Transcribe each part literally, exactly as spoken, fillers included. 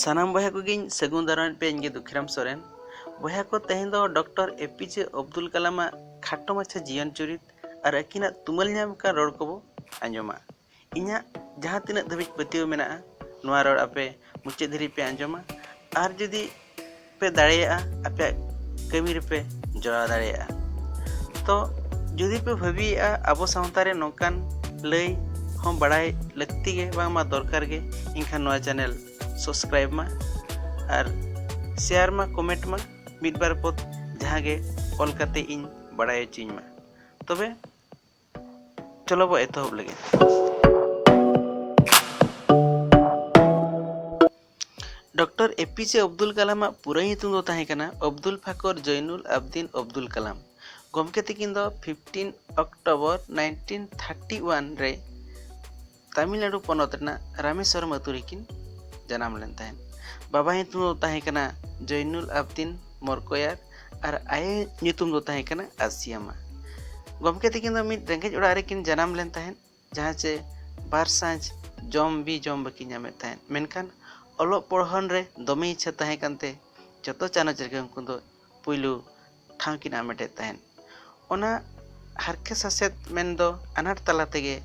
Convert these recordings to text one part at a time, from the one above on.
ᱥᱟᱱᱟᱢ ᱵᱚᱭᱦᱟ ᱠᱚᱜᱮᱧ ᱥᱟᱹᱜᱩᱱ ᱫᱟᱨᱟᱢᱮᱫ ᱯᱮᱭᱟ, ᱤᱧ ᱜᱮ ᱫᱩᱠᱷᱤᱨᱟᱢ ᱥᱚᱨᱮᱱ᱾ ᱵᱚᱭᱦᱟ ᱠᱚ, ᱛᱮᱦᱮᱧ ᱫᱚ ᱰᱚᱠᱴᱚᱨ ᱮ ᱯᱤ ᱡᱮ ᱟᱵᱫᱩᱞ ᱠᱟᱞᱟᱢᱟᱜ ᱠᱷᱟᱴᱚ ᱢᱟᱪᱷᱟ ᱡᱤᱭᱚᱱ ᱪᱩᱨᱤᱛ ᱟᱨ ᱟᱹᱠᱤᱱᱟᱜ ᱛᱩᱢᱟᱹᱞ ᱧᱟᱢ ᱟᱠᱟᱱ ᱨᱚᱲ ᱠᱚᱵᱚ ᱟᱸᱡᱚᱢᱟ᱾ ᱤᱧᱟᱹᱜ ᱡᱟᱦᱟᱸ ᱛᱤᱱᱟᱹᱜ ᱫᱷᱟᱹᱵᱤᱡ ᱯᱟᱹᱛᱭᱟᱹᱣ ᱢᱮᱱᱟᱜᱼᱟ, ᱱᱚᱣᱟ ᱨᱚᱲ ᱟᱯᱮ ᱢᱩᱪᱟᱹᱫ ᱫᱷᱟᱹᱵᱤᱡ ᱯᱮ ᱟᱸᱡᱚᱢᱟ᱾ ᱟᱨ ᱡᱩᱫᱤ ᱯᱮ ᱫᱟᱲᱮᱭᱟᱜᱼᱟ, ᱟᱯᱮᱭᱟᱜ ᱠᱟᱹᱢᱤ ᱨᱮᱯᱮ ᱡᱚᱲᱟᱣ ᱫᱟᱲᱮᱭᱟᱜᱼᱟ᱾ ᱛᱚ, ᱡᱩᱫᱤ ᱯᱮ ᱵᱷᱟᱹᱵᱤᱭᱮᱫᱼᱟ ᱟᱵᱚ ᱥᱟᱶᱛᱟ ᱨᱮ ᱱᱚᱝᱠᱟᱱ ᱞᱟᱹᱭ ᱦᱚᱸ ᱵᱟᱲᱟᱭ ᱞᱟᱹᱠᱛᱤ ᱜᱮ, ᱵᱟᱝᱢᱟ ᱫᱚᱨᱠᱟᱨ ᱜᱮ, ᱮᱱᱠᱷᱟᱱ ᱱᱚᱣᱟ ᱪᱮᱱᱮᱞ ᱥᱟᱵᱥᱠᱨᱟᱭᱤᱵᱽ ᱢᱟ ᱟᱨ ᱥᱮᱭᱟᱨ ᱢᱟ, ᱠᱚᱢᱮᱱᱴ ᱢᱟ, ᱢᱤᱫ ᱵᱟᱨ ᱯᱚᱫ ᱡᱟᱦᱟᱸ ᱜᱮ ᱚᱞ ᱠᱟᱛᱮ ᱤᱧ ᱵᱟᱲᱟᱭ ᱦᱚᱪᱚᱧ ᱢᱟ᱾ ᱛᱚᱵᱮ ᱪᱚᱞᱚ ᱵᱚ ᱮᱛᱚᱦᱚᱵ ᱞᱮᱜᱮ᱾ ᱰᱚᱠᱴᱚᱨ ᱮ ᱯᱤ ᱡᱮ ᱟᱵᱫᱩᱞ ᱠᱟᱞᱟᱢᱟᱜ ᱯᱩᱨᱟᱹ ᱧᱩᱛᱩᱢ ᱫᱚ ᱛᱟᱦᱮᱸ ᱠᱟᱱᱟ ᱟᱵᱫᱩᱞ ᱯᱷᱟᱠᱚᱨ ᱡᱚᱭᱱᱩᱞ ᱟᱵᱫᱤᱱ ᱟᱵᱫᱩᱞ ᱠᱟᱞᱟᱢ᱾ ᱜᱚᱢᱠᱮ ᱛᱤᱠᱤᱱ ᱫᱚ fifteen October nineteen thirty one ᱨᱮ ᱛᱟᱢᱤᱞᱱᱟᱲᱩ ᱯᱚᱱᱚᱛ ᱨᱮᱱᱟᱜ ᱨᱟᱢᱮᱥᱣᱚᱨᱚᱢ ᱟᱹᱛᱩ ᱨᱮᱠᱤᱱ ᱡᱟᱱᱟᱢ ᱞᱮᱱ ᱛᱟᱦᱮᱸᱫ᱾ ᱵᱟᱵᱟ ᱧᱩᱛᱩᱢ ᱫᱚ ᱛᱟᱦᱮᱸ ᱠᱟᱱᱟ ᱡᱚᱭᱱᱩᱞ ᱟᱵᱫᱤᱱ ᱢᱚᱨᱠᱚᱭᱟᱨ ᱟᱨ ᱟᱭᱳ ᱧᱩᱛᱩᱢ ᱫᱚ ᱛᱟᱦᱮᱸ ᱠᱟᱱᱟ ᱟᱥᱤᱭᱟᱢᱟ᱾ ᱜᱚᱢᱠᱮ ᱛᱤᱠᱤᱱ ᱫᱚ ᱢᱤᱫ ᱨᱮᱸᱜᱮᱡ ᱚᱲᱟᱜ ᱨᱮᱠᱤᱱ ᱡᱟᱱᱟᱢ ᱞᱮᱱ ᱛᱟᱦᱮᱸᱫ, ᱡᱟᱦᱟᱸ ᱪᱮ ᱵᱟᱨ ᱥᱟᱸᱡ ᱡᱚᱢ ᱵᱤ ᱡᱚᱢ ᱵᱟᱹᱠᱤᱱ ᱧᱟᱢᱮᱫ ᱛᱟᱦᱮᱸᱫ᱾ ᱢᱮᱱᱠᱷᱟᱱ ᱚᱞᱚᱜ ᱯᱚᱲᱦᱚᱱ ᱨᱮ ᱫᱚᱢᱮ ᱤᱪᱪᱷᱟᱹ ᱛᱟᱦᱮᱸ ᱠᱟᱱᱛᱮ ᱡᱚᱛᱚ ᱪᱟᱱᱟᱪ ᱨᱮᱜᱮ ᱩᱱᱠᱩ ᱫᱚ ᱯᱩᱭᱞᱩ ᱴᱷᱟᱶ ᱠᱤᱱ ᱦᱟᱢᱮᱴᱮᱫ ᱛᱟᱦᱮᱸᱫ᱾ ᱚᱱᱟ ᱦᱟᱨᱠᱮᱛ ᱥᱟᱥᱮᱛ ᱢᱮᱱᱫᱚ ᱟᱱᱟᱴ ᱛᱟᱞᱟ ᱛᱮᱜᱮ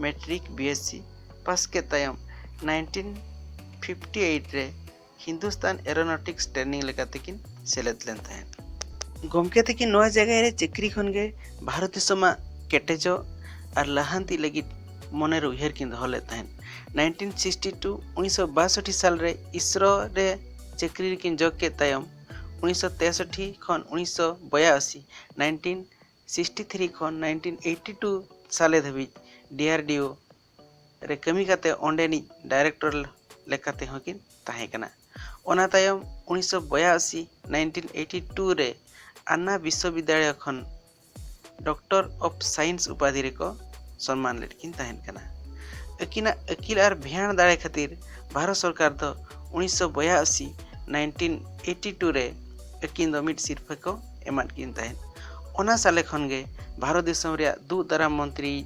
ᱢᱮᱴᱨᱤᱠ ᱵᱤ ᱮᱥ ᱥᱤ ᱯᱟᱥ ᱠᱮᱫ ᱛᱟᱭᱚᱢ ᱱᱟᱭᱤᱱᱴᱤᱱ ᱯᱷᱤᱯᱴᱤ ᱮᱭᱤᱴ ᱨᱮ ᱦᱤᱱᱫᱩᱥᱛᱟᱱ ᱮᱨᱳᱱᱚᱴᱤᱠᱥ ᱴᱨᱮᱱᱤᱝ ᱞᱮᱠᱟᱛᱮᱠᱤᱱ ᱥᱮᱞᱮᱫ ᱞᱮᱱ ᱛᱟᱦᱮᱸᱫ᱾ ᱜᱚᱢᱠᱮ ᱛᱟᱹᱠᱤᱱ ᱱᱚᱣᱟ ᱡᱟᱭᱜᱟ ᱨᱮ ᱪᱟᱹᱠᱨᱤ ᱠᱷᱚᱱ ᱜᱮ ᱵᱷᱟᱨᱚᱛ ᱫᱤᱥᱚᱢᱟᱜ ᱠᱮᱴᱮᱡᱚᱜ ᱟᱨ ᱞᱟᱦᱟᱱᱛᱤ ᱞᱟᱹᱜᱤᱫ ᱢᱚᱱᱮᱨᱮ ᱩᱭᱦᱟᱹᱨ ᱠᱤᱱ ᱫᱚᱦᱚ ᱞᱮᱫ ᱛᱟᱦᱮᱸᱫ᱾ ᱱᱟᱭᱤᱱᱴᱤᱱ ᱥᱤᱠᱥᱴᱤ ᱴᱩ, ᱩᱱᱤᱥᱥᱚ ᱵᱟᱥᱚᱴᱷᱤ ᱥᱟᱞ ᱨᱮ ᱤᱥᱨᱳ ᱨᱮ ᱪᱟᱹᱠᱨᱤ ᱨᱮᱠᱤᱱ ᱡᱚᱜ ᱠᱮᱫ ᱛᱟᱭᱚᱢ, ᱩᱱᱤᱥᱥᱚ ᱛᱮᱥᱚᱴᱷᱤ ᱠᱷᱚᱱ ᱩᱱᱤᱥᱥᱚ ᱵᱚᱭᱟᱥᱤ, ᱱᱟᱭᱤᱱᱴᱤᱱ ᱥᱤᱠᱥᱴᱤ ᱛᱷᱨᱤ ᱠᱷᱚᱱ ᱱᱟᱭᱤᱱᱴᱤᱱ ᱮᱭᱤᱴᱤ ᱴᱩ ᱥᱟᱞᱮ ᱫᱷᱟᱹᱵᱤᱡ ᱰᱤ ᱟᱨ ᱰᱤ ᱳ ᱨᱮ ᱠᱟᱹᱢᱤ ᱠᱟᱛᱮ ᱚᱸᱰᱮᱱᱤᱡ ᱰᱟᱭᱨᱮᱠᱴᱚᱨ ᱞᱮᱠᱟᱛᱮ ᱦᱚᱸᱠᱤᱱ ᱛᱟᱦᱮᱸ ᱠᱟᱱᱟ᱾ ᱚᱱᱟ ᱛᱟᱭᱚᱢ ᱩᱱᱤᱥᱥᱚ ᱵᱚᱭᱟᱥᱤ, ᱱᱟᱭᱤᱱᱴᱤᱱ ᱮᱭᱤᱴᱤ ᱴᱩ ᱨᱮ ᱟᱱᱱᱟ ᱵᱤᱥᱥᱚᱵᱤᱫᱽᱫᱟᱞᱚᱭ ᱠᱷᱚᱱ ᱰᱚᱠᱴᱚᱨ ᱚᱯᱷ ᱥᱟᱭᱮᱱᱥ ᱩᱯᱟᱫᱷᱤ ᱨᱮᱠᱚ ᱥᱚᱱᱢᱟᱱ ᱞᱮᱫ ᱠᱤᱱ ᱛᱟᱦᱮᱸ ᱠᱟᱱᱟ᱾ ᱟᱹᱠᱤᱱᱟᱜ ᱟᱹᱠᱤᱞ ᱟᱨ ᱵᱷᱮᱭᱟᱬ ᱫᱟᱲᱮ ᱠᱷᱟᱹᱛᱤᱨ ᱵᱷᱟᱨᱚᱛ ᱥᱚᱨᱠᱟᱨ ᱫᱚ ᱩᱱᱤᱥᱥᱚ ᱵᱚᱭᱟᱥᱤ, ᱱᱟᱭᱤᱱᱴᱤᱱ ᱮᱭᱤᱴᱤ ᱴᱩ ᱨᱮ ᱟᱹᱠᱤᱱ ᱫᱚ ᱢᱤᱫ ᱥᱤᱨᱯᱷᱟᱹ ᱠᱚ ᱮᱢᱟᱫ ᱠᱤᱱ ᱛᱟᱦᱮᱸᱫ᱾ ᱚᱱᱟ ᱥᱟᱞᱮ ᱠᱷᱚᱱ ᱜᱮ ᱵᱷᱟᱨᱚᱛ ᱫᱤᱥᱚᱢ ᱨᱮᱭᱟᱜ ᱫᱩᱜ ᱫᱟᱨᱟᱢ ᱢᱚᱱᱛᱨᱤ,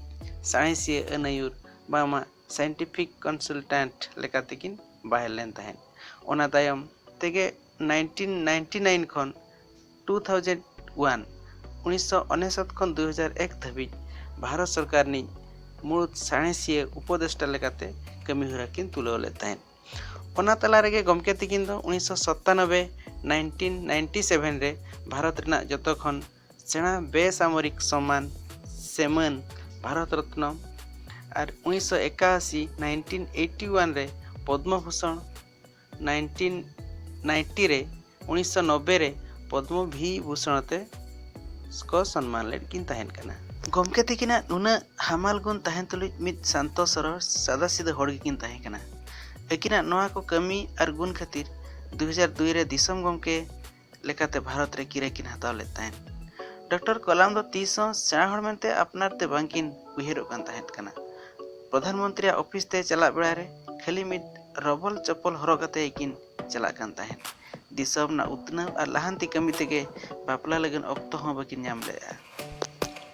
ᱥᱟᱬᱮᱥᱤᱭᱟᱹ, ᱟᱹᱱ ᱟᱹᱭᱩᱨ, ᱵᱟᱝᱢᱟ scientific consultant ᱞᱮᱠᱟᱛᱮᱠᱤᱱ ᱵᱟᱦᱟᱞ ᱞᱮᱱ ᱛᱟᱦᱮᱸᱫ᱾ ᱚᱱᱟ ᱛᱟᱭᱚᱢ ᱛᱮᱜᱮ nineteen ninety nine ᱠᱷᱚᱱ two thousand one, ᱩᱱᱤᱥᱥᱚ ᱚᱱᱮᱥᱚᱛ ᱠᱷᱚᱱ ᱫᱩ ᱦᱟᱡᱟᱨ ᱮᱠ ᱫᱷᱟᱹᱵᱤᱡ ᱵᱷᱟᱨᱚᱛ ᱥᱚᱨᱠᱟᱨ ᱨᱤᱱᱤᱡ ᱢᱩᱬᱩᱛ ᱥᱟᱬᱮᱥᱤᱭᱟᱹ ᱩᱯᱚᱫᱮᱥᱴᱟ ᱞᱮᱠᱟᱛᱮ ᱠᱟᱹᱢᱤᱦᱚᱨᱟ ᱠᱤᱱ ᱛᱩᱞᱟᱹᱣ ᱞᱮᱫ ᱛᱟᱦᱮᱸᱫ᱾ ᱚᱱᱟ ᱛᱟᱞᱟ ᱨᱮᱜᱮ ᱜᱚᱢᱠᱮ ᱛᱤᱠᱤᱱ ᱫᱚ ᱩᱱᱤᱥᱥᱚ ᱥᱟᱛᱟᱱᱚᱵᱵᱳᱭ nineteen ninety seven ᱨᱮ ᱵᱷᱟᱨᱚᱛ ᱨᱮᱱᱟᱜ ᱡᱚᱛᱚ ᱠᱷᱚᱱ ᱥᱮᱬᱟ ᱵᱮᱥᱟᱢᱚᱨᱤᱠ ᱥᱚᱢᱢᱟᱱ ᱥᱮᱢᱟᱹᱱ ᱵᱷᱟᱨᱚᱛ ᱨᱚᱛᱱᱚ ᱟᱨ ᱩᱱᱤᱥᱥᱚ ᱮᱠᱟᱥᱤ nineteen eighty one ᱨᱮ ᱯᱚᱫᱽᱢᱚ ᱵᱷᱩᱥᱚᱬ, nineteen ninety ᱨᱮ, ᱩᱱᱤᱥᱥᱚ ᱱᱚᱵᱵᱳᱭ ᱨᱮ ᱯᱚᱫᱽᱢᱚ ᱵᱷᱤᱵᱷᱩᱥᱚᱬ ᱛᱮ ᱠᱚ ᱥᱚᱱᱢᱟᱱ ᱞᱮᱫ ᱠᱤᱱ ᱛᱟᱦᱮᱸ ᱠᱟᱱᱟ᱾ ᱜᱚᱢᱠᱮ ᱛᱤᱠᱤᱱᱟᱜ ᱱᱩᱱᱟᱹᱜ ᱦᱟᱢᱟᱞ ᱜᱩᱱ ᱛᱟᱦᱮᱸ ᱛᱩᱞᱩᱡ ᱢᱤᱫ ᱥᱟᱱᱛᱚ ᱥᱚᱨᱚᱞ ᱥᱟᱫᱟᱥᱤᱫᱟᱹ ᱦᱚᱲ ᱜᱮᱠᱤᱱ ᱛᱟᱦᱮᱸ ᱠᱟᱱᱟ᱾ ᱟᱹᱠᱤᱱᱟᱜ ᱱᱚᱣᱟ ᱠᱚ ᱠᱟᱹᱢᱤ ᱟᱨ ᱜᱩᱱ ᱠᱷᱟᱹᱛᱤᱨ ᱫᱩ ᱦᱟᱡᱟᱨ ᱫᱩᱭ ᱨᱮ ᱫᱤᱥᱚᱢ ᱜᱚᱢᱠᱮ ᱞᱮᱠᱟᱛᱮ ᱵᱷᱟᱨᱚᱛ ᱨᱮ ᱠᱤᱨᱟᱹ ᱠᱤᱱ ᱦᱟᱛᱟᱣ ᱞᱮᱫ ᱛᱟᱦᱮᱸᱫ᱾ ᱰᱚᱠᱴᱚᱨ ᱠᱟᱞᱟᱢ ᱫᱚ ᱛᱤᱥ ᱦᱚᱸ ᱥᱮᱬᱟ ᱦᱚᱲ ᱢᱮᱱᱛᱮ ᱟᱯᱱᱟᱨ ᱛᱮ ᱵᱟᱝᱠᱤᱱ ᱩᱭᱦᱟᱹᱨᱚᱜ ᱠᱟᱱ ᱛᱟᱦᱮᱸᱫ ᱠᱟᱱᱟ᱾ ᱯᱨᱚᱫᱷᱟᱱ ᱢᱚᱱᱛᱨᱤᱭᱟᱜ ᱚᱯᱷᱤᱥ ᱛᱮ ᱪᱟᱞᱟᱜ ᱵᱮᱲᱟ ᱨᱮ ᱠᱷᱟᱹᱞᱤ ᱢᱤᱫ ᱨᱚᱵᱚᱞ ᱪᱚᱯᱚᱞ ᱦᱚᱨᱚᱜ ᱠᱟᱛᱮ ᱜᱮᱠᱤᱱ ᱪᱟᱞᱟᱜ ᱠᱟᱱ ᱛᱟᱦᱮᱸᱫ᱾ ᱫᱤᱥᱚᱢ ᱨᱮᱱᱟᱜ ᱩᱛᱱᱟᱹᱣ ᱟᱨ ᱞᱟᱦᱟᱱᱛᱤ ᱠᱟᱹᱢᱤ ᱛᱮᱜᱮ ᱵᱟᱯᱞᱟ ᱞᱟᱹᱜᱤᱫ ᱚᱠᱛᱚ ᱦᱚᱸ ᱵᱟᱹᱠᱤᱱ ᱧᱟᱢ ᱞᱮᱫᱼᱟ᱾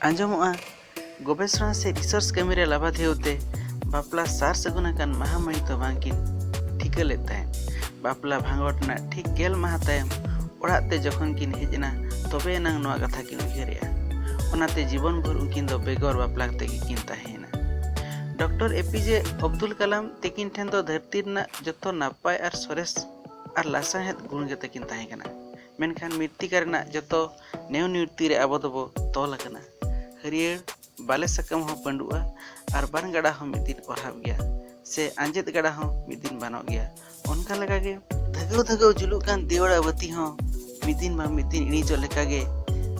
ᱟᱸᱡᱚᱢᱚᱜᱼᱟ, ᱜᱚᱵᱮᱥᱚᱱᱟ ᱥᱮ ᱨᱤᱥᱟᱨᱪ ᱠᱟᱹᱢᱤ ᱨᱮ ᱞᱟᱵᱟᱫᱷᱤᱭᱟᱹᱣ ᱛᱮ ᱵᱟᱯᱞᱟ ᱥᱟᱨ ᱥᱟᱹᱜᱩᱱ ᱟᱠᱟᱱ ᱢᱟᱦᱟ ᱢᱟᱹᱦᱤᱛ ᱦᱚᱸ ᱵᱟᱝᱠᱤᱱ ᱴᱷᱤᱠᱟᱹ ᱞᱮᱫ ᱛᱟᱦᱮᱸᱫ᱾ ᱵᱟᱯᱞᱟ ᱵᱷᱟᱸᱜᱚᱲ ᱨᱮᱱᱟᱜ ᱴᱷᱤᱠ ᱜᱮᱞ ᱢᱟᱦᱟ ᱛᱟᱭᱚᱢ ᱚᱲᱟᱜ ᱛᱮ ᱡᱚᱠᱷᱚᱱ ᱠᱤᱱ ᱦᱮᱡ ᱮᱱᱟ, ᱛᱚᱵᱮ ᱮᱱᱟᱝ ᱱᱚᱣᱟ ᱠᱟᱛᱷᱟ ᱠᱤᱱ ᱩᱭᱦᱟᱹᱨᱮᱜᱼᱟ᱾ ᱚᱱᱟᱛᱮ ᱡᱤᱵᱚᱱ ᱵᱷᱳᱨ ᱩᱱᱠᱤᱱ ᱫᱚ ᱵᱮᱜᱚᱨ ᱵᱟᱯᱞᱟ ᱠᱟᱛᱮ ᱜᱮᱠᱤᱱ ᱛᱟᱦᱮᱸᱭᱮᱱᱟ᱾ ᱰᱚᱠᱴᱚᱨ ᱮ ᱯᱤ ᱡᱮ ᱟᱵᱫᱩᱞ ᱠᱟᱞᱟᱢ ᱛᱤᱠᱤᱱ ᱴᱷᱮᱱ ᱫᱚ ᱫᱷᱟᱹᱨᱛᱤ ᱨᱮᱱᱟᱜ ᱡᱚᱛᱚ ᱱᱟᱯᱟᱭ ᱟᱨ ᱥᱚᱨᱮᱥ ᱟᱨ ᱞᱟᱥᱟᱬᱦᱮᱫ ᱜᱩᱱ ᱜᱮ ᱛᱟᱹᱠᱤᱱ ᱛᱟᱦᱮᱸ ᱠᱟᱱᱟ᱾ ᱢᱮᱱᱠᱷᱟᱱ ᱢᱤᱨᱛᱤᱠᱟ ᱨᱮᱱᱟᱜ ᱡᱚᱛᱚ ᱱᱮᱣ ᱱᱤᱨᱛᱤ ᱨᱮ ᱟᱵᱚ ᱫᱚᱵᱚ ᱛᱚᱞ ᱟᱠᱟᱱᱟ᱾ ᱦᱟᱹᱨᱭᱟᱹᱲ ᱵᱟᱞᱮ ᱥᱟᱠᱟᱢ ᱦᱚᱸ ᱯᱟᱹᱰᱩᱜᱼᱟ ᱟᱨ ᱵᱟᱱ ᱜᱟᱰᱟ ᱦᱚᱸ ᱢᱤᱫ ᱫᱤᱱ ᱚᱨᱦᱟᱜ ᱜᱮᱭᱟ, ᱥᱮ ᱟᱸᱡᱮᱫ ᱜᱟᱰᱟ ᱦᱚᱸ ᱢᱤᱫ ᱫᱤᱱ ᱵᱟᱱᱚᱜ ᱜᱮᱭᱟ᱾ ᱚᱱᱠᱟ ᱞᱮᱠᱟᱜᱮ ᱫᱷᱟᱹᱜᱟᱹᱣ ᱫᱷᱟᱹᱜᱟᱹᱣ ᱡᱩᱞᱩᱜ ᱠᱟᱱ ᱫᱤᱣᱟᱲᱟ ᱵᱟᱹᱛᱤ ᱦᱚᱸ ᱢᱤᱫ ᱫᱤᱱ ᱵᱟᱝ ᱢᱤᱫ ᱫᱤᱱ ᱤᱬᱤᱡᱚᱜ ᱞᱮᱠᱟᱜᱮ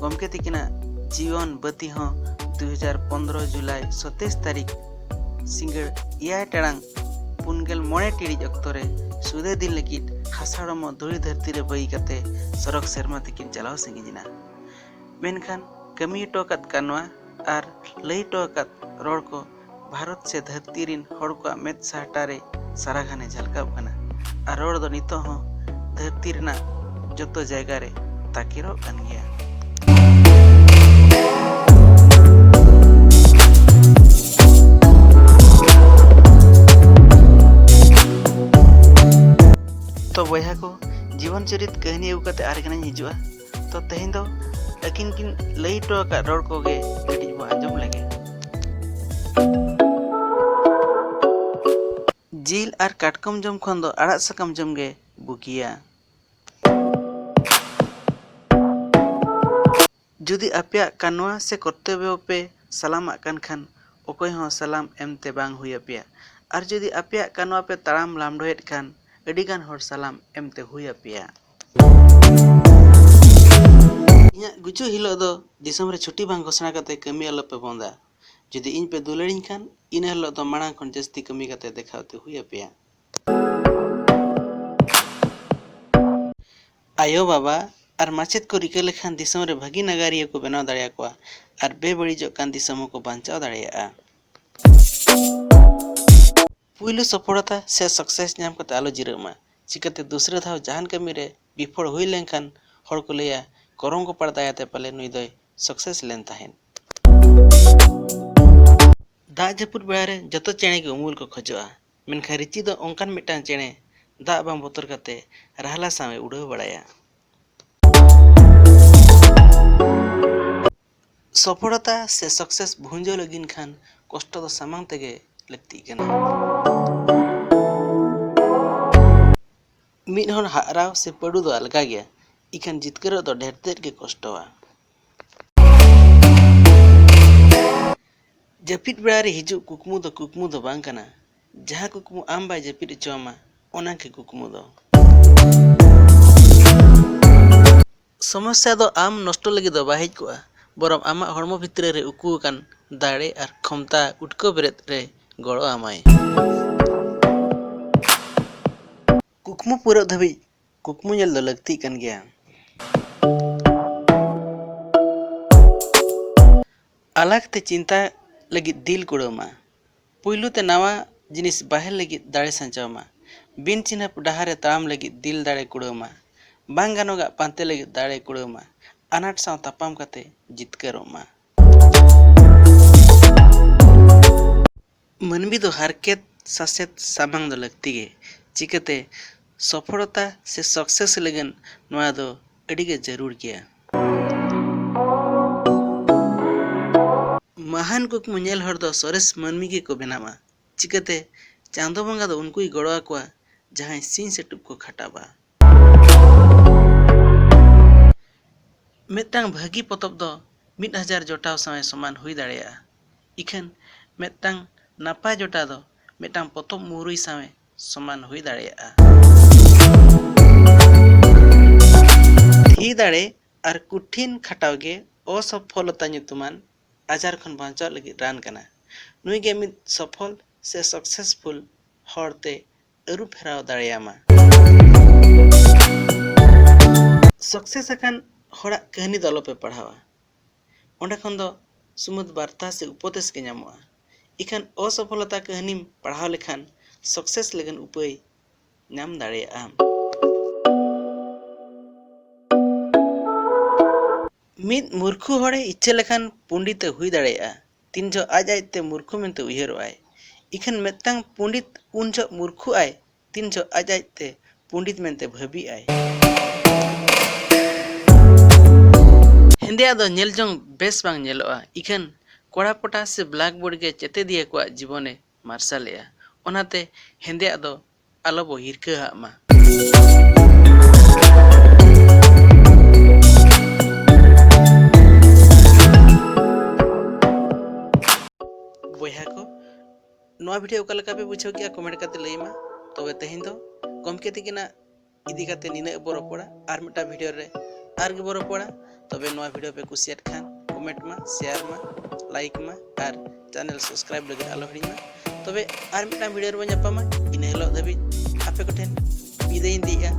ᱜᱚᱢᱠᱮ ᱛᱤᱠᱤᱱᱟᱜ ᱡᱤᱭᱚᱱ ᱵᱟᱹᱛᱤ ᱦᱚᱸ ᱫᱩ ᱦᱟᱡᱟᱨ ᱯᱚᱱᱫᱽᱨᱚ ᱡᱩᱞᱟᱭ ᱥᱚᱛᱟᱭᱤᱥ ᱛᱟᱹᱨᱤᱠᱷ ᱥᱤᱸᱜᱟᱹᱲ ᱮᱭᱟᱭ ᱴᱟᱲᱟᱝ ᱯᱩᱱ ᱜᱮᱞ ᱢᱚᱬᱮ ᱴᱤᱲᱤᱡ ᱚᱠᱛᱚ ᱨᱮ ᱥᱩᱫᱷᱟᱹ ᱫᱤᱱ ᱞᱟᱹᱜᱤᱫ ᱦᱟᱥᱟ ᱦᱚᱲᱢᱚ ᱫᱷᱩᱲᱤ ᱫᱷᱟᱹᱨᱛᱤ ᱨᱮ ᱵᱟᱹᱜᱤ ᱠᱟᱛᱮ ᱥᱚᱨᱚᱜᱽ ᱥᱮᱨᱢᱟ ᱛᱮᱠᱤᱱ ᱪᱟᱞᱟᱣ ᱥᱟᱺᱜᱤᱧ ᱮᱱᱟ᱾ ᱢᱮᱱᱠᱷᱟᱱ ᱠᱟᱹᱢᱤ ᱦᱚᱴᱚ ᱟᱠᱟᱫ ᱠᱟᱱᱣᱟ ᱟᱨ ᱞᱟᱹᱭ ᱦᱚᱴᱚ ᱟᱠᱟᱫ ᱨᱚᱲ ᱠᱚ ᱵᱷᱟᱨᱚᱛ ᱥᱮ ᱫᱷᱟᱹᱨᱛᱤ ᱨᱤᱱ ᱦᱚᱲ ᱠᱚᱣᱟᱜ ᱢᱮᱫ ᱥᱟᱦᱴᱟ ᱨᱮ ᱥᱟᱨᱟ ᱜᱷᱟᱱᱮ ᱡᱷᱟᱞᱠᱟᱣᱜ ᱠᱟᱱᱟ᱾ ᱟᱨ ᱨᱚᱲ ᱫᱚ ᱱᱤᱛᱚᱜ ᱦᱚᱸ ᱫᱷᱟᱹᱨᱛᱤ ᱨᱮᱱᱟᱜ ᱡᱚᱛᱚ ᱡᱟᱭᱜᱟ ᱨᱮ ᱛᱟᱠᱮᱨᱚᱜ ᱠᱟᱱ ᱜᱮᱭᱟ᱾ ᱛᱚ ᱵᱚᱭᱦᱟ ᱠᱚ, ᱡᱤᱵᱚᱱ ᱪᱚᱨᱤᱛ ᱠᱟᱹᱦᱱᱤ ᱟᱹᱜᱩ ᱠᱟᱛᱮ ᱟᱨ ᱜᱟᱱᱤᱧ ᱦᱤᱡᱩᱜᱼᱟ᱾ ᱛᱚ ᱛᱮᱦᱮᱧ ᱫᱚ ᱟᱹᱠᱤᱱ ᱠᱤᱱ ᱞᱟᱹᱭ ᱦᱚᱴᱚ ᱟᱠᱟᱫ ᱨᱚᱲ ᱠᱚᱜᱮ ᱠᱟᱹᱴᱤᱡ ᱵᱚ ᱟᱸᱡᱚᱢ ᱞᱮᱜᱮ᱾ ᱡᱤᱞ ᱟᱨ ᱠᱟᱴᱠᱚᱢ ᱡᱚᱢ ᱠᱷᱚᱱ ᱫᱚ ᱟᱲᱟᱜ ᱥᱟᱠᱟᱢ ᱡᱚᱢ ᱜᱮ ᱵᱩᱜᱤᱭᱟ᱾ ᱡᱩᱫᱤ ᱟᱯᱮᱭᱟᱜ ᱠᱟᱱᱣᱟ ᱥᱮ ᱠᱚᱨᱛᱚᱵᱵᱚ ᱯᱮ ᱥᱟᱞᱟᱢᱟᱜ ᱠᱟᱱ ᱠᱷᱟᱱ, ᱚᱠᱚᱭ ᱦᱚᱸ ᱥᱟᱞᱟᱢ ᱮᱢᱛᱮ ᱵᱟᱝ ᱦᱩᱭ ᱟᱯᱮᱭᱟ᱾ ᱟᱨ ᱡᱩᱫᱤ ᱟᱯᱮᱭᱟᱜ ᱠᱟᱱᱣᱟ ᱯᱮ ᱛᱟᱲᱟᱢ ᱞᱟᱢᱰᱚᱭᱮᱫ ᱠᱷᱟᱱ, ᱟᱹᱰᱤᱜᱟᱱ ᱦᱚᱲ ᱥᱟᱞᱟᱢ ᱮᱢᱛᱮ ᱦᱩᱭ ᱟᱯᱮᱭᱟ᱾ ᱤᱧᱟᱹᱜ ᱜᱩᱡᱩᱜ ᱦᱤᱞᱳᱜ ᱫᱚ ᱫᱤᱥᱚᱢ ᱨᱮ ᱪᱷᱩᱴᱤ ᱵᱟᱝ ᱜᱷᱳᱥᱚᱱᱟ ᱠᱟᱛᱮ ᱠᱟᱹᱢᱤ ᱟᱞᱚᱯᱮ ᱵᱚᱱᱫᱟ᱾ ᱡᱩᱫᱤ ᱤᱧ ᱯᱮ ᱫᱩᱞᱟᱹᱲᱤᱧ ᱠᱷᱟᱱ, ᱤᱱᱟᱹ ᱦᱤᱞᱳᱜ ᱫᱚ ᱢᱟᱲᱟᱝ ᱠᱷᱚᱱ ᱡᱟᱹᱥᱛᱤ ᱠᱟᱹᱢᱤ ᱠᱟᱛᱮ ᱫᱮᱠᱷᱟᱣ ᱛᱮ ᱦᱩᱭ ᱟᱯᱮᱭᱟ᱾ ᱟᱭᱳ ᱵᱟᱵᱟ ᱟᱨ ᱢᱟᱪᱮᱫ ᱠᱚ ᱨᱤᱠᱟᱹ ᱞᱮᱠᱷᱟᱱ ᱫᱤᱥᱚᱢ ᱨᱮ ᱵᱷᱟᱹᱜᱤ ᱱᱟᱜᱟᱨᱤᱭᱟᱹ ᱠᱚ ᱵᱮᱱᱟᱣ ᱫᱟᱲᱮᱭᱟᱠᱚᱣᱟ ᱟᱨ ᱵᱮᱵᱟᱹᱲᱤᱡᱚᱜ ᱠᱟᱱ ᱫᱤᱥᱚᱢ ᱦᱚᱸᱠᱚ ᱵᱟᱧᱪᱟᱣ ᱫᱟᱲᱮᱭᱟᱜᱼᱟ᱾ ᱯᱩᱭᱞᱩ ᱥᱚᱯᱷᱚᱞᱚᱛᱟ ᱥᱮ success ᱧᱟᱢ ᱠᱟᱛᱮ ᱟᱞᱚ ᱡᱤᱨᱟᱹᱜ ᱢᱟ᱾ ᱪᱤᱠᱟᱹᱛᱮ ᱫᱩᱥᱨᱟᱹ ᱫᱷᱟᱣ ᱡᱟᱦᱟᱱ ᱠᱟᱹᱢᱤ ᱨᱮ ᱵᱤᱯᱷᱚᱲ ᱦᱩᱭ ᱞᱮᱱᱠᱷᱟᱱ ᱦᱚᱲ ᱠᱚ ᱞᱟᱹᱭᱟ, "ᱠᱚᱨᱚᱢ ᱜᱚᱯᱟᱲ ᱫᱟᱭᱟᱛᱮ ᱯᱟᱞᱮ ᱱᱩᱭ ᱫᱚᱭ success ᱞᱮᱱ ᱛᱟᱦᱮᱸᱫ᱾" ᱫᱟᱜ ᱡᱟᱹᱯᱩᱫ ᱵᱮᱲᱟ ᱨᱮ ᱡᱚᱛᱚ ᱪᱮᱬᱮ ᱜᱮ ᱩᱢᱩᱞ ᱠᱚ ᱠᱷᱚᱡᱚᱜᱼᱟ, ᱢᱮᱱᱠᱷᱟᱱ ᱨᱤᱪᱤ ᱫᱚ ᱚᱱᱠᱟᱱ ᱢᱤᱫᱴᱟᱝ ᱪᱮᱬᱮ, ᱫᱟᱜ ᱵᱟᱝ ᱵᱚᱛᱚᱨ ᱠᱟᱛᱮ ᱨᱟᱦᱞᱟ ᱥᱟᱶ ᱮ ᱩᱰᱟᱹᱣ ᱵᱟᱲᱟᱭᱟ᱾ ᱥᱚᱯᱷᱚᱞᱚᱛᱟ ᱥᱮ success ᱵᱷᱩᱸᱡᱟᱹᱣ ᱞᱟᱹᱜᱤᱫ ᱠᱷᱟᱱ ᱠᱚᱥᱴᱚ ᱫᱚ ᱥᱟᱢᱟᱝ ᱛᱮᱜᱮ ᱞᱟᱹᱠᱛᱤᱜ ᱠᱟᱱᱟ᱾ ᱢᱤᱫ ᱦᱚᱲ ᱦᱟᱜᱨᱟᱣ ᱥᱮ ᱯᱟᱹᱰᱩ ᱫᱚ ᱟᱞᱜᱟ ᱜᱮᱭᱟ, ᱤᱠᱷᱟᱹᱱ ᱡᱤᱛᱠᱟᱹᱨᱚᱜ ᱫᱚ ᱰᱷᱮᱨ ᱛᱮᱫ ᱜᱮ ᱠᱚᱥᱴᱚᱣᱟ᱾ ᱡᱟᱹᱯᱤᱫ ᱵᱮᱲᱟ ᱨᱮ ᱦᱤᱡᱩᱜ ᱠᱩᱠᱢᱩ ᱫᱚ ᱠᱩᱠᱢᱩ ᱫᱚ ᱵᱟᱝ ᱠᱟᱱᱟ᱾ ᱡᱟᱦᱟᱸ ᱠᱩᱠᱢᱩ ᱟᱢ ᱵᱟᱭ ᱡᱟᱹᱯᱤᱫ ᱦᱚᱪᱚ ᱟᱢᱟ, ᱚᱱᱟ ᱜᱮ ᱠᱩᱠᱢᱩ ᱫᱚ᱾ ᱥᱚᱢᱚᱥᱥᱟ ᱫᱚ ᱟᱢ ᱱᱚᱥᱴᱚ ᱞᱟᱹᱜᱤᱫ ᱫᱚ ᱵᱟᱭ ᱦᱮᱡ ᱠᱚᱜᱼᱟ, ᱵᱚᱨᱚᱝ ᱟᱢᱟᱜ ᱦᱚᱲᱢᱚ ᱵᱷᱤᱛᱨᱤ ᱨᱮ ᱩᱠᱩ ᱟᱠᱟᱱ ᱫᱟᱲᱮ ᱟᱨ ᱠᱷᱚᱢᱛᱟ ᱩᱴᱠᱟᱹᱣ ᱵᱮᱨᱮᱫ ᱨᱮ ᱜᱚᱲᱚ ᱟᱢᱟᱭ᱾ ᱠᱩᱠᱢᱩ ᱯᱩᱨᱟᱹᱜ ᱫᱷᱟᱹᱵᱤᱡ ᱠᱩᱠᱢᱩ ᱧᱮᱞ ᱫᱚ ᱞᱟᱹᱠᱛᱤᱜ ᱠᱟᱱ ᱜᱮᱭᱟ᱾ ᱟᱞᱟᱜᱽ ᱛᱮ ᱪᱤᱱᱛᱟ ᱞᱟᱹᱜᱤᱫ ᱫᱤᱞ ᱠᱩᱲᱟᱹᱣ ᱢᱟ᱾ ᱯᱩᱭᱞᱩ ᱛᱮ ᱱᱟᱣᱟ ᱡᱤᱱᱤᱥ ᱵᱟᱦᱮᱨ ᱞᱟᱹᱜᱤᱫ ᱫᱟᱲᱮ ᱥᱟᱧᱪᱟᱣ ᱢᱟ᱾ ᱵᱤᱱ ᱪᱤᱱᱦᱟᱹᱯ ᱰᱟᱦᱟᱨ ᱨᱮ ᱛᱟᱲᱟᱢ ᱞᱟᱹᱜᱤᱫ ᱫᱤᱞ ᱫᱟᱲᱮ ᱠᱩᱲᱟᱹᱣ ᱢᱟ᱾ ᱵᱟᱝ ᱜᱟᱱᱚᱜᱟᱜ ᱯᱟᱱᱛᱮ ᱞᱟᱹᱜᱤᱫ ᱫᱟᱲᱮ ᱠᱩᱲᱟᱹᱣ ᱢᱟ᱾ ᱟᱱᱟᱴ ᱥᱟᱶ ᱛᱟᱯᱟᱢ ᱠᱟᱛᱮ ᱡᱤᱛᱠᱟᱹᱨᱚᱜ ᱢᱟ᱾ ᱢᱟᱹᱱᱢᱤ ᱫᱚ ᱦᱟᱨᱠᱮᱛ ᱥᱟᱥᱮᱛ ᱥᱟᱢᱟᱝ ᱫᱚ ᱞᱟᱹᱠᱛᱤ ᱜᱮ᱾ ᱪᱤᱠᱟᱹᱛᱮ ᱥᱚᱯᱷᱚᱞᱚᱛᱟ ᱥᱮ ᱥᱟᱠᱥᱮᱥ ᱞᱟᱹᱜᱤᱫ ᱱᱚᱣᱟ ᱫᱚ ᱟᱹᱰᱤ ᱜᱮ ᱡᱟᱹᱨᱩᱲ ᱜᱮᱭᱟ᱾ ᱢᱟᱦᱟᱱ ᱠᱩᱠᱢᱩ ᱧᱮᱞ ᱦᱚᱲ ᱫᱚ ᱥᱚᱨᱮᱥ ᱢᱟᱹᱱᱢᱤ ᱜᱮᱠᱚ ᱵᱮᱱᱟᱣᱟ᱾ ᱪᱤᱠᱟᱹᱛᱮ? ᱪᱟᱸᱫᱚ ᱵᱚᱸᱜᱟ ᱫᱚ ᱩᱱᱠᱩᱭ ᱜᱚᱲᱚ ᱟᱠᱚᱣᱟ, ᱡᱟᱦᱟᱸᱭ ᱥᱤᱧ ᱥᱮ ᱴᱩᱵ ᱠᱚ ᱠᱷᱟᱴᱟᱣᱟ᱾ ᱢᱤᱫᱴᱟᱝ ᱵᱷᱟᱹᱜᱤ ᱯᱚᱛᱚᱵ ᱫᱚ ᱢᱤᱫ ᱦᱟᱡᱟᱨ ᱡᱚᱴᱟᱣ ᱥᱟᱶ ᱮ ᱥᱚᱢᱟᱱ ᱦᱩᱭ ᱫᱟᱲᱮᱭᱟᱜᱼᱟ᱾ ᱤᱠᱷᱟᱹᱱ ᱢᱤᱫᱴᱟᱝ ᱱᱟᱯᱟᱭ ᱡᱚᱴᱟᱣ ᱫᱚ ᱢᱤᱫᱴᱟᱝ ᱯᱚᱛᱚᱵ ᱢᱩᱨᱟᱹᱭ ᱥᱟᱶ ᱮ ᱥᱚᱢᱟᱱ ᱦᱩᱭ ᱫᱟᱲᱮᱭᱟᱜᱼᱟ᱾ ᱛᱷᱤᱨ ᱫᱟᱲᱮ ᱟᱨ ᱠᱩᱴᱷᱤᱱ ᱠᱷᱟᱴᱟᱣ ᱜᱮ ᱚᱥᱚᱯᱷᱚᱞᱚᱛᱟ ᱧᱩᱛᱩᱢᱟᱱ ᱟᱡᱟᱨ ᱠᱷᱚᱱ ᱵᱟᱧᱪᱟᱣ ᱞᱟᱹᱜᱤᱫ ᱨᱟᱱ ᱠᱟᱱᱟ᱾ ᱱᱩᱭ ᱜᱮ ᱢᱤᱫ ᱥᱚᱯᱷᱚᱞ ᱥᱮ ᱥᱟᱠᱥᱮᱥᱯᱷᱩᱞ ᱦᱚᱲ ᱛᱮ ᱟᱹᱨᱩ ᱯᱷᱮᱨᱟᱣ ᱫᱟᱲᱮᱭᱟᱢᱟ᱾ ᱥᱟᱠᱥᱮᱥ ᱟᱠᱟᱱ ᱦᱚᱲᱟᱜ ᱠᱟᱹᱦᱱᱤ ᱫᱚ ᱟᱞᱚᱯᱮ ᱯᱟᱲᱦᱟᱣᱟ᱾ ᱚᱸᱰᱮ ᱠᱷᱚᱱ ᱫᱚ ᱥᱩᱢᱩᱫ ᱵᱟᱨᱛᱟ ᱥᱮ ᱩᱯᱚᱫᱮᱥ ᱜᱮ ᱧᱟᱢᱚᱜᱼᱟ᱾ ᱤᱠᱷᱟᱹᱱ ᱚᱥᱚᱯᱷᱚᱞᱚᱛᱟ ᱠᱟᱹᱦᱱᱤᱢ ᱯᱟᱲᱦᱟᱣ ᱞᱮᱠᱷᱟᱱ ᱥᱟᱠᱥᱮᱥ ᱞᱟᱹᱜᱤᱫ ᱩᱯᱟᱹᱭ ᱧᱟᱢ ᱫᱟᱲᱮᱭᱟᱜᱼᱟ᱾ ᱢᱤᱫ ᱢᱩᱨᱠᱷᱩ ᱦᱚᱲᱮ ᱤᱪᱪᱷᱟᱹ ᱞᱮᱠᱷᱟᱱ ᱯᱚᱸᱰᱤᱛ ᱮ ᱦᱩᱭ ᱫᱟᱲᱮᱭᱟᱜᱼᱟ, ᱛᱤᱱ ᱡᱚᱦᱚᱜ ᱟᱡ ᱟᱡᱛᱮ ᱢᱩᱨᱠᱷᱩ ᱢᱮᱱᱛᱮ ᱩᱭᱦᱟᱹᱨᱚᱜᱼᱟᱭ᱾ ᱤᱠᱷᱟᱹᱱ ᱢᱤᱫᱴᱟᱝ ᱯᱚᱸᱰᱤᱛ ᱩᱱ ᱡᱚᱦᱚᱜ ᱢᱩᱨᱠᱷᱩᱜ ᱟᱭ, ᱛᱤᱱ ᱡᱚᱦᱚᱜ ᱟᱡ ᱟᱡᱛᱮ ᱯᱚᱸᱰᱤᱛ ᱢᱮᱱᱛᱮ ᱵᱷᱟᱹᱵᱤᱜ ᱟᱭ᱾ ᱦᱮᱸᱫᱮᱭᱟᱜ ᱫᱚ ᱧᱮᱞ ᱡᱚᱝ ᱵᱮᱥ ᱵᱟᱝ ᱧᱮᱞᱚᱜᱼᱟ, ᱤᱠᱷᱟᱹᱱ ᱠᱚᱲᱟ ᱯᱚᱴᱟ ᱥᱮ ᱵᱞᱟᱠᱵᱳᱨᱰ ᱜᱮ ᱪᱮᱛᱮᱫᱤᱭᱟᱹ ᱠᱚᱣᱟᱜ ᱡᱤᱵᱚᱱᱮ ᱢᱟᱨᱥᱟᱞᱮᱜᱼᱟ᱾ ᱚᱱᱟᱛᱮ ᱦᱮᱸᱫᱮᱭᱟᱜ ᱫᱚ ᱟᱞᱚ ᱵᱚ ᱦᱤᱨᱠᱟᱹᱣᱟᱜ ᱢᱟ᱾ ᱵᱚᱭᱦᱟ ᱠᱚ, ᱱᱚᱣᱟ ᱵᱷᱤᱰᱤᱭᱳ ᱚᱠᱟ ᱞᱮᱠᱟ ᱯᱮ ᱵᱩᱡᱷᱟᱹᱣ ᱠᱮᱜᱼᱟ, ᱠᱚᱢᱮᱱᱴ ᱠᱟᱛᱮ ᱞᱟᱹᱭ ᱢᱟ᱾ ᱛᱚᱵᱮ ᱛᱮᱦᱮᱧ ᱫᱚ ᱜᱚᱢᱠᱮ ᱛᱤᱠᱤᱱᱟᱜ ᱤᱫᱤ ᱠᱟᱛᱮ ᱱᱤᱱᱟᱹᱜ ᱵᱚ ᱨᱚᱯᱚᱲᱟ᱾ ᱟᱨ ᱢᱤᱫᱴᱟᱝ ᱵᱷᱤᱰᱤᱭᱳ ᱨᱮ ᱟᱨ ᱜᱮᱵᱚ ᱨᱚᱯᱚᱲᱟ᱾ ᱛᱚᱵᱮ ᱱᱚᱣᱟ ᱵᱷᱤᱰᱤᱭᱳ ᱯᱮ ᱠᱩᱥᱤᱭᱟᱫ ᱠᱷᱟᱱ ᱠᱚᱢᱮᱱᱴ ᱢᱟ, ᱥᱮᱭᱟᱨ ᱢᱟ, ᱞᱟᱭᱤᱠ ᱢᱟ ᱟᱨ ᱪᱮᱱᱮᱞ ᱥᱟᱵᱥᱠᱨᱟᱭᱤᱵ ᱞᱟᱹᱜᱤᱫ ᱟᱞᱚ ᱦᱤᱲᱤᱧ ᱢᱟ᱾ ᱛᱚᱵᱮ ᱟᱨ ᱢᱤᱫᱴᱟᱝ ᱵᱷᱤᱰᱤᱭᱳ ᱨᱮᱵᱚᱱ ᱧᱟᱯᱟᱢᱟ᱾ ᱤᱱᱟᱹ ᱦᱤᱞᱳᱜ ᱫᱷᱟᱹᱵᱤᱡ ᱟᱯᱮ ᱠᱚᱴᱷᱮᱱ ᱵᱤᱫᱟᱹᱭᱤᱧ ᱤᱫᱤᱭᱮᱫᱼᱟ᱾